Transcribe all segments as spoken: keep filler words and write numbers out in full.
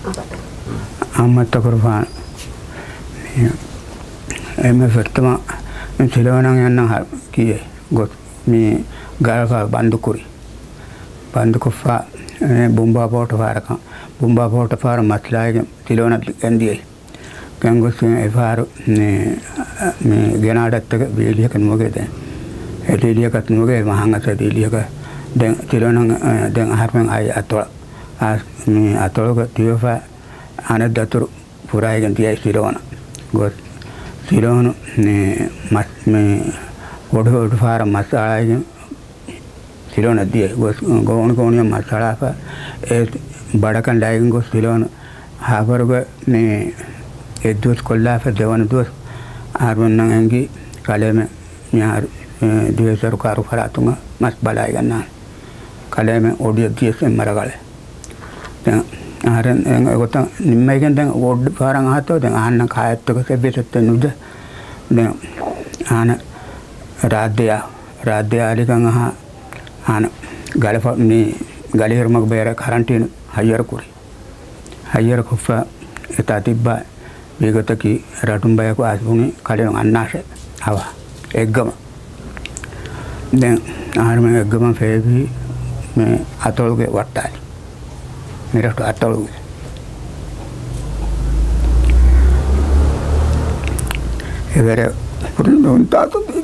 އަހްމަދު ތަކުރުފާނު އެންމެ ފުރަތަމަ މި ސިލޯނަށް އަންނަ ކިޔޭ ގޮސް މި ގަލަފާ ބަންދުކުރި. ބަންދުކޮށްފަ ބުނބާ ބޯޓު ފާރަކަށް، ބުނބާ ބޯޓު ފާރަށް މަސްލާއިގެން ސިލޯނަށް ގެންދިޔައީ. ގެންގޮސް އެފާރު މި، މި ގެނާޑައްތަގެ ވީލިއަކަށް ނުވަގެ ދެން. އެ ވީލިއަކަށް ނުވަގެ މަހަނގަސ ވީލިއަކަށް ދެން ތިލޯނަށް، ދެން އަހަރުމެން އައި އަތޮޅަށް. އާ، މި އަތޮޅުގަ ތިޔޮފަ އަނެއް ދަތުރު ފުރާއިގެން ދިޔައި ސިލޯނަށް. ގޮސް ސިލޯނު މި މަސް، މި އޮޑު އޮޑު ފާރަށް މަސް އަޅައިގެން ސިލޯނަށް ދިޔަ ގޮސް ގޯނު ގޯނުއަށް މަސް އަޅާފަ އެ ބަޑަކަނޑައިގެން ގޮސް ސިލޯނު ހާބަރުގަ މި އެއްދުވަސް ކޮށްލާފަ ދެވަނަ ދުވަސް އަހަރުމެންނަށް އެނގި ކަލޭމެ މިހާރު ދިވެހި ސަރުކާރު ފަރާތުން މަސް ބަލައިގަންނާނެ. ކަލޭމެ އޮޑިއަށް ދިޔަސް އެއް މަރަގަޅެ. ދެން އަހަރެން އެ ގޮތަށް ނިންމައިގެން ދެން އޮޑު ފާރަށް އަހާތޯ ދެން އަހަންނަށް ކާއެއްތަކަސް އެއްވެސް އެއްޗެއް ނުޖެ. ދެން އަހަން ރާއްދެއާ ރާއްދެއާ އަލިކަން އަހާ، އަންނަ ގަލަފަ، މި ގަލިހެރުމަގު ބޭރަށް ކަރަންޓީނު ހައްޔަރު ކުރި. ހައްޔަރު ކޮށްފަ އެތާ ތިއްބާ ވީގޮތަކީ ރަށުން ބަޔަކު އައިސް ބުނި ކަލޭމެން އަންނާށޭ އަވަހަށް އެއްގަމަށް. ދެން އަހަރުމެން އެއްގަމަށް ފޭބީ މި އަތޮޅުގެ ވައްޓާލި. މިރަށު އަތޮޅުގެ. އެވެރެ ކުރިން ނުންތާތު ދީ.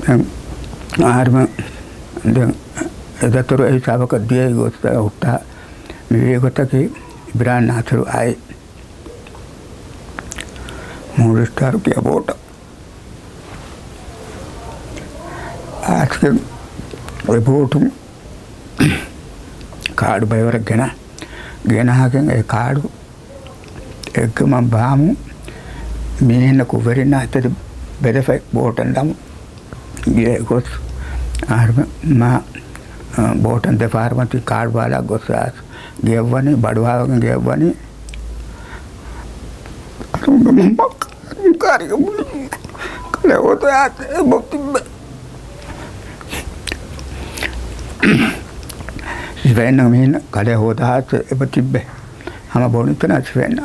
ދެން އަހަރުމެން ދެން އެދަތުރު އެ ހިސާބަކަށް ދިޔައީ ގޮސް ހުއްޓާ މިވީ ގޮތަކީ އިބްރާހިމް ނާސިރު އާއި މޫން ސްޓާރު ކިޔާ ބޯޓަށް އާސްގެ އެ ބޯޓުން ކާޑު ބައިވަރަށް ގެނަ، ގެނަހަގެން އެ ކާޑު އެއްގަމަށް ބާމު މީހެންނަށް ކުށްވެރިންނާ އެތަދި ބެލެފައި ބޯޓަށް ނަމު ގިޔަ ގޮސް އަހަރުމެން މާ، އަ، ބޯޓަށް ދެފާރު މަތި ކާޑު ބާލާ ގޮސް އާސް ގެއަށްވަނީ، ބަޑުވާވަގެން ގެއަށްވަނީ. އަރުގަ މަ-، ކާރިގަ ބުނި ކަލޭ ހޯދާ އެބަ ތިއްބެ. ސިފައިންނަށް މީނަ ކަލޭ ހޯދާ އެބަ ތިއްބެ. ހަމަ ބޮޑުތަނާ ސިފައިން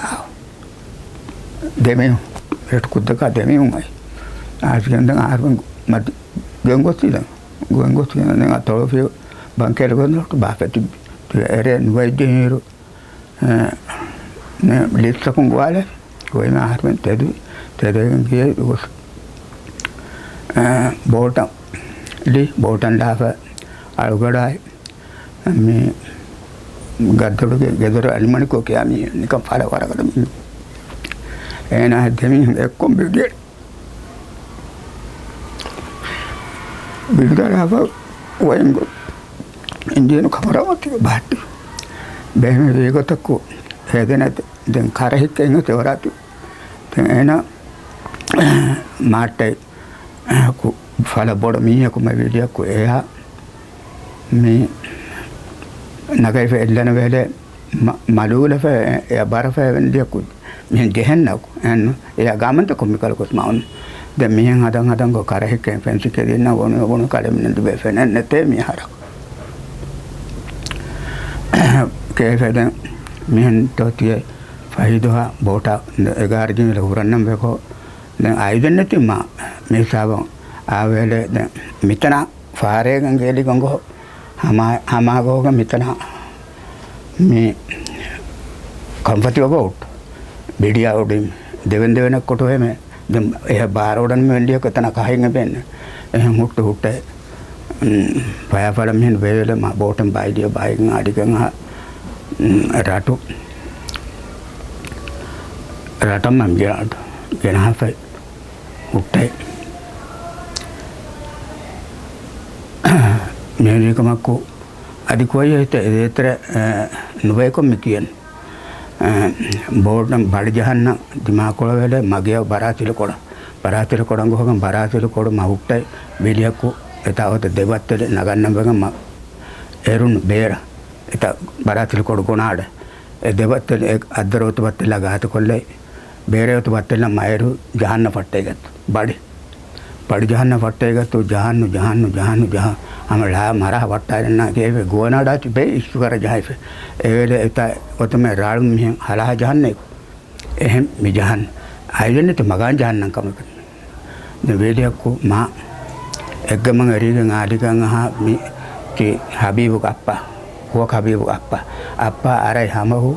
ދެމީހުން، ރެޓު ކުއްދަކާ ދެމީހުން އައި. އާސްގެން ދެން އަހަރުމެން މަތި ގެންގޮސްތި ދެން. ގެންގޮސްތި ދެން އަތޮޅު ފިޔު ބަންކެލުގަން ބާފެތި އެރޭ ނުވައިދޭހިރު އެ، މި ލިސްޓަކުން ގޮވާލެ، ގޮވީމަ އަހަރުމެން ތެދުވި، ތެދެވިގެން ގިޔަ ގޮސް، އެ، ބޯޓަށް ލި، ބޯޓަށް ލާފަ އަޅުގަޑާއި، މި ގައްދަޑުގެ ގެދޮރު އަލިމަނިކޯ ކިޔާ މީ ނިކަން ފަޅަ ވަރަގަދަ މީ. އޭނާ ދެމީހުން އެއްކޮން ބިޑިއެ ބިޑުދާ ލާފަ ވައިން ގޮ-، އިންޖީނު ކަމަރާމަތީގަ ބަހައްޓި. ބެހެމެ ވީގޮތަކު ހޭދެނެތެ. ދެން ކަރަހިއްކަ އިނގޭ ތެވަރާތި. ދެން އޭނާ މާއްޓައި ކު-، ފަލަ ބޮޑު މީހަކު މެވިޑިއަކު އެހާ މި ނަގައިފަ އެއްލަނަ ވެލެ މަ-، މަލޫލަފަ އެ-، އެ ބަރަފަ އެވެންދިޔަކު މިހެން ޖެހެންނަކު އެހެންނު. އެޔާ ގާމަންތަ ކޮންމިކަލަކުސް މައުން. ދެން މިހެން ހަދަން ހަދަން ގޮ ކަރަހިއްކެން ފެންސި ކެދިންނަ ވޮނު ވޮނު ކަލެ މިނެން ދިބޭ ފެނެއް ނެތޭ މި ހަރަކު. ކޭފެ ދެން މިހެން ތޯތިއެ ފަހިދުހާ ބޯޓާ އެގާރަ ޖިން ވެލެ ހުރަންނަން ވެކޯ. ދެން އައިދެން ނެތި މާ މި ހިސާބަށް އާވޭލެ ދެން މިތަނާ ފާރޭގަން ގޭލިގަން ގޮހޮ ހަމާ، ހަމާ ގޮހޮގަ މިތަނާ މި ކަންފަތި ވަގަ ހުއްޓު. ބިޑިއާ އުޑިން ދެވެން ދެވެނަށް ކޮޓު ހެމެ. ދެން އެހެ ބާރޯޑަން މެންޑިއަކަ ތަނަ ކަހެއް އެބެން. އެހެން ހުއްޓު ހުއްޓެ. ފަޔާފަޅަ މިހެން ބޭވެލެ މާ ބޯޓަން ބާއިޑިއަ ބާއިގެން އަޑިގަން އާ، ރަޓު. ރަޓަށް މަ ގެނަ-، ގެނަހަފައި. ހުއްޓައި. މިހެނީކަމަކު އަދި ކުއައްޔަ ހިތަ އެދޭތެރެ، އެ، ނުބަޔަކޮށް މި ކިޔަން. އެ، ބޯޓަން ބަޑި ޖަހަންނަ ދިމާކޮޅަވެލެ މަގެއަށް ބަރާތިލުކޮޅަ. ބަރާތިލުކޮޅަން ގޮހަގަން ބަރާތިލުކޮޅު މަ ހުއްޓައި ވިލިއަކު އެތާ އޮތަ ދެބައްތެލެ ނަގަންނަން ވެގަން މަ އެރުން ބޭރަ. އެތާ ބަރާތިލުކޮޅު ގޮނާޑެ. އެ ދެބައްތެލެ އެ އައްދަރޯތު ބައްތެލާ ގާތުކޮށްލައި. ބޭރަޔޮތު ބައްތެލްނަށް މައިރު ޖަހަންނަ ފައްޓައިގަތު ބަޑި. ބަޑި ޖަހަންނަ ފައްޓައިގަތު ޖަހަންނު، ޖަހަންނު، ޖަހަންނު، ޖަހާ ހަމަ ޅާ މަރާ ވައްޓާލަންނާ ކޭފެ ގޯނާޑާ ތިބޭ އިސްތުކަރަ ޖަހައިފެ. އެވެލެ އެތާ އޮތަމެ ރާޅު މިހެން ހަލާ ޖަހަންނޭ. އެހެން މި ޖަހަން. އައިލެން ތި މަގާން ޖަހަންނަން ކަމަކަށް. ދެން ވޭލިއައްކު މާ އެއްގަމަން އެރީގެން އާލިގަން އަހާ މި ތި ހަބީބުގެ އައްޕާ. ހުވަކު ހަބީބުގެ އައްޕާ. އައްޕާ އަރައި ހަމަހު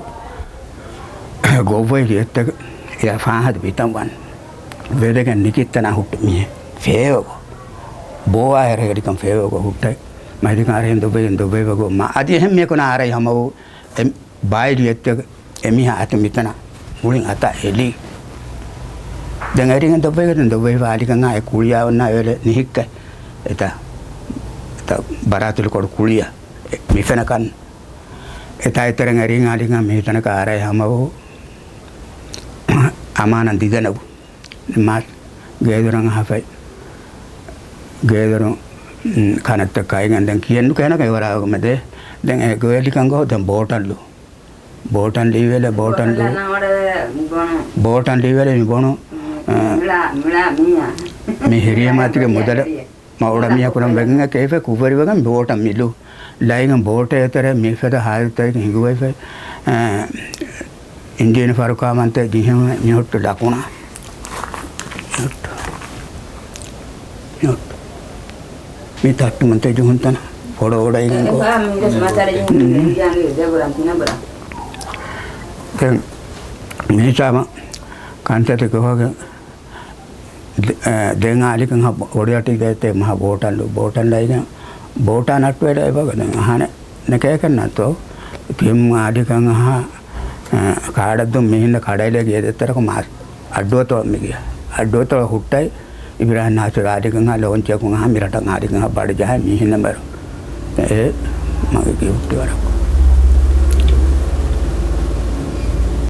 ގޮއްވައި ލިޔެއްތަގަ އެ ފާހަދު ބިތަން ވަން. ވެދެގެން ނިކިތްތަނާ ހުއްޓު މީހެއް. ފޭވަގޮ. ބޯއާ އެރެގަޑިކަން ފޭވަގޮ ހުއްޓައި. މަހިދިކަން އަރަހެން ދޮއްވެގެން ދޮއްވެވަގޮ. މާ އަދި އެހެން މިޔަކުނާ އަރައި ހަމަވު އެ ބާއި ލިޔެއްތަގަ އެމީހާ އަތު މިތަނާ މުޅިން އަތާ އެލީ. ދެން އެރިގެން ދޮއްވެގެން ދޮއްވެވާ އާލިގަން އާ އެ ކުޅިޔާ އޮންނާ ވެލެ ނިހިއްކަ. އެތާ، އެތާ ބަރާތުލުކޮޅު ކުޅިޔާ. މި ފެނަކަން. އެތާ އެތެރެން އެރީން އާލިގަން މިތަނަކަށް އަރައި ހަމަވު އަމާނަށް ދިދަނަވު. މާ ގޭދޮރަށް އަހަފައި. ގޭދޮރު، މް، ކަނަތައް ކައިގެން ދެން ކިޔެއްނު ކޭނަކަ އެވަރާގަމެދޭ. ދެން އެ ގޮވެލިކަން ގޮ ދެން ބޯޓަންލު. ބޯޓަން ލީވެލެ، ބޯޓަން ލު-، ބޯޓަން ލީވެލެ މި ބޮނު. މި ހިރިއެމާތިގެ މުދަލަށް މަ އުޑަ މީހަކުރަން ވެގެން ކޭފެ ކުށްވެރިވެގެން ބޯޓަށް މިލު. ލައިގެން ބޯޓެއް އެތެރެ މިފަދަ ހާލަތްތަކެއް ހިނގުވެފަ، އެ، އިންޖީނު ފަރުކާމަންތެ ޖިހެމެ މިހުއްޓު ލަކުނާ. މިހުއްޓު. މިހުއްޓު. މި ތައްޓުމަންތެ ޖުހުންތަނަ. ފޮޑޯ އުޑައިގެން ކޯ. ދެން މިހިސާބަށް ކަންތައްތައް ކޮހޮގެ ދެ-، އެ، ދެން އާލިކަން ހަ-، ބޮޑު އަޓި ދޭތެ މަހަ ބޯޓަން ލު-، ބޯޓަން ލައިގެން ބޯޓާ ނައްޓުވެލަ އެބަގަ ދެން އަހާނެ ނެކޭކަން ނަތޯ ކިމް އާލިކަން އަހާ، އެ، ކާޑައްދުން މިހިންނަ ކަޑައިލެ ގޭ ދެއްތަރަކު މާ އައްޑުއަތޮޅަށް މިގިޔަ. އައްޑުއަތޮޅަށް ހުއްޓައި އިބްރާހިމް ނާސިރު އާލިކަން އަހާ ލޯންޗަކުން އަހާ މިރަޓަށް އާލިކަން އަހާ ބަޑި ޖަހައި މިހިންނަ މެރު. އެ މަގެ ގިފްޓް ވަރަށް.